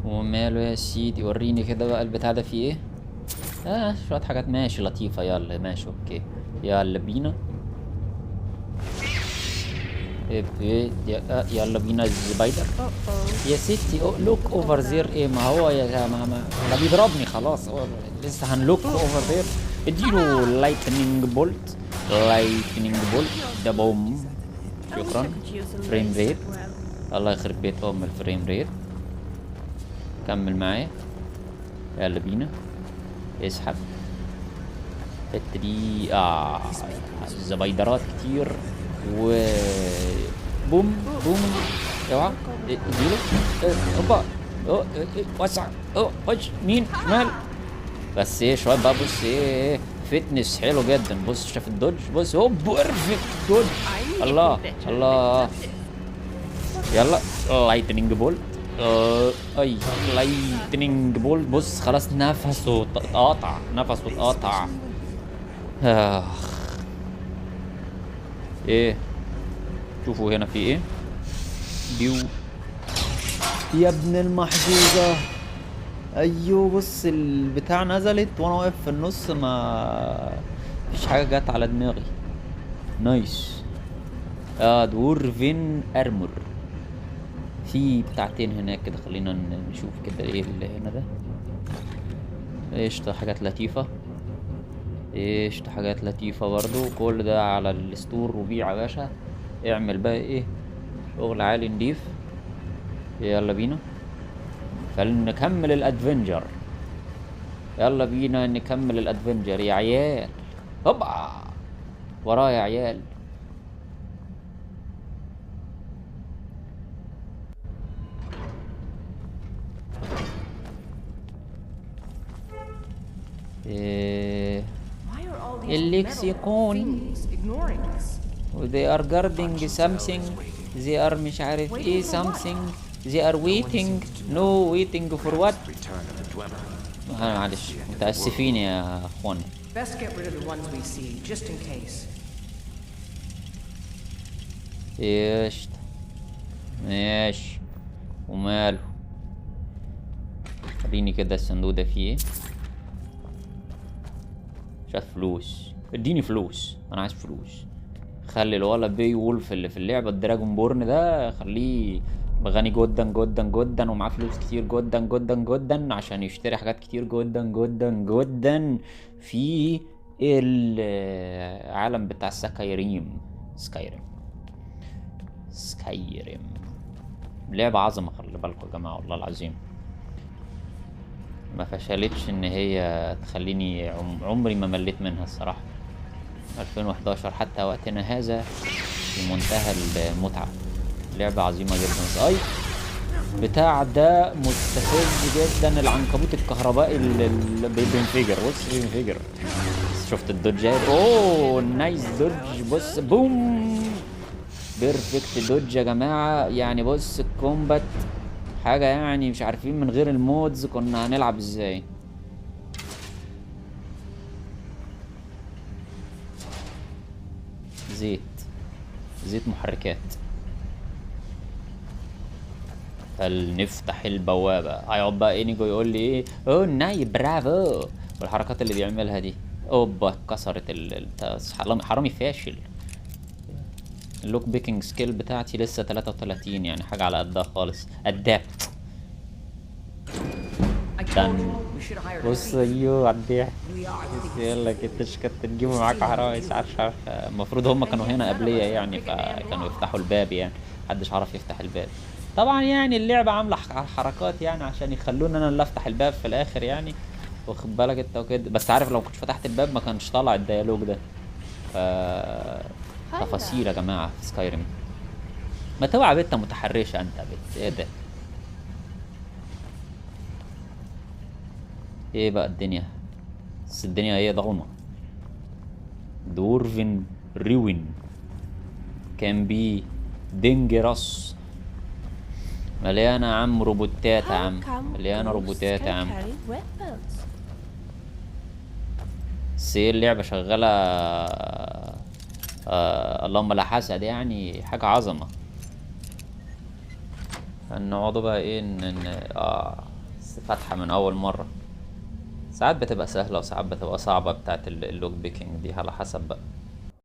وماله يا سيدي، وريني كده بقى البتاع ده فيه ايه. شوية حاجات ماشي لطيفة، يلا ماشي okay، يلا بينا. يلا بينا ال spider. يا ستي look over there. ايه ما هو يا ما ده بيضربني خلاص، هو لسه هن look over there. اديله lightning bolt، lightning bolt ده boom. شكرا. frame rate، الله يخرب بيت ام ال frame rate. كمل معايا، يلا بينا. اسحب الحتة دي. الزبايدرات كتير. و boom boom، اوعى اديله. اوبا، وسع، خش يمين شمال. بس ايه شوية بقى. بص ايه fitness حلو جدا. بص شاف ال dodge، بص هوب perfect dodge. الله الله، يلا lightning bolt. اي lightning bolt. بص خلاص نفسه اتقطع، نفسه اتقطع. اخ ايه، شوفوا هنا في ايه. بيو يا ابن المحظوظة. ايوه بص البتاع نزلت وانا واقف في النص، ما فيش حاجة جت على دماغي. nice. dwarven armor. في بتاعتين هناك كده، خلينا نشوف كده ايه اللي هنا ده. قشطة، حاجات لطيفة. قشطة، حاجات لطيفة برضو. كل ده على ال store وبيع يا باشا. اعمل بقى ايه شغل عالي نضيف. يلا بينا فلنكمل ال adventure. يلا بينا نكمل ال adventure يا عيال. هوبا ورايا يا عيال. إيه ال lexicon. They are guarding something. They are مش عارف ايه something. They are waiting. No waiting for what? معلش متأسفين يا اخوانا. قشطة ماشي وماله. خليني كده الصندوق ده فيه ايه. شاف فلوس، اديني فلوس، انا عايز فلوس. خلي الولا بي وولف اللي في اللعبة ال dragonborn ده خليه غني جدا جدا جدا ومعاه فلوس كتير جدا جدا جدا عشان يشتري حاجات كتير جدا جدا جدا في العالم بتاع Skyrim. Skyrim Skyrim لعبة عظمة، خلي بالكم يا جماعة والله العظيم. ما فشلتش ان هي تخليني عمري ما مليت منها الصراحة. 2011 حتى وقتنا هذا في منتهى المتعة، لعبة عظيمة جدا. اي بتاع ده مستفز جدا، العنكبوت الكهربائي اللي بينفجر. بص بينفجر، شفت ال dodge ات؟ اوه nice dodge. بص boom perfect dodge يا جماعة. يعني بص ال combat حاجة يعني مش عارفين من غير ال mods كنا هنلعب ازاي. زيت، زيت محركات. فلنفتح البوابة. هيقعد بقى انيجو يقول لي ايه oh nice برافو والحركات اللي بيعملها دي. اوبا اتكسرت حرامي فاشل. ال lock picking skill بتاعتي لسه 33، يعني حاجة على قدها خالص. adapt. بص ايوه على الضحك. يلا كنتش كنت تجيبوا معاك حرامي مش عارف. المفروض هم كانوا هنا قبليه يعني، فكانوا يفتحوا الباب يعني، محدش عرف يفتح الباب طبعا. يعني اللعبة عاملة حركات يعني عشان يخلوني انا اللي افتح الباب في الاخر يعني، واخد بالك انت وكده. بس عارف لو كنت فتحت الباب ما كانش طلع ال dialogue ده. ف تفاصيل يا جماعة في Skyrim. ما توعى بنت متحرشة انت بنت ايه ده؟ ايه بقى الدنيا؟ بس الدنيا ايه ضلمة. dwarven ruin can be dangerous. مليانة يا عم روبوتات يا عم، مليانة روبوتات يا عم. بس ايه اللعبة شغالة اللهم لا حسد يعني، حاجة عظمة. نقعدوا بقى ايه بس فاتحة من اول مرة. ساعات بتبقى سهلة وساعات بتبقى صعبة، بتاعت ال lock picking دي على حسب بقى.